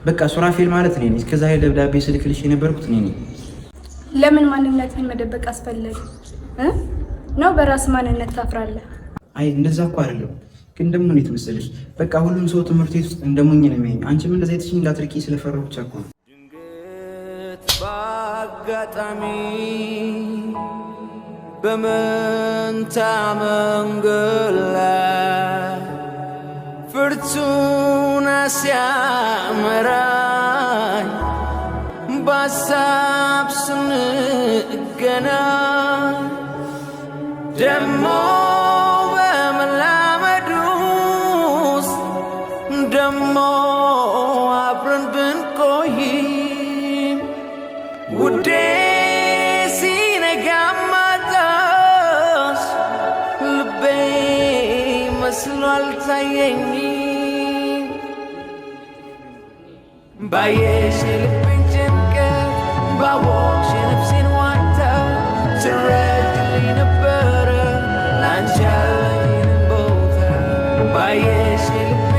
በቃ ሱራፌል ማለት እኔ ነኝ። እስከዛሬ ደብዳቤ ስልክልሽ የነበርኩት እኔ ነኝ። ለምን ማንነትህን መደበቅ አስፈለገ ነው? በራስ ማንነት ታፍራለህ? አይ እንደዛ እኮ አይደለም። ግን ደግሞ እንዴት መሰለሽ፣ በቃ ሁሉም ሰው ትምህርት ቤት ውስጥ እንደሞኝ ነው የሚያየኝ። አንቺም እንደዛ አይተሽኝ እንዳትርቂ ስለፈራሁ ብቻ እኮ ነው። ድንገት ባጋጣሚ በመንታ መንገድ ላይ ፍርቱና ሲያመራኝ በሀሳብ ስንገናኝ ደሞ በመላመድ ውስጥ ደሞ አብረን ብንቆይም ውዴ ሲነጋ ማጣሽ ልቤ መስሎ አልታየኝም። ባየሽ የልቤን ጭንቀት፣ ባወቅሽ የነፍሴን ዋታ፣ ትረጅልኝ ነበረ ላንቺ ያለኝን ቦታ። ባየሽ የልቤን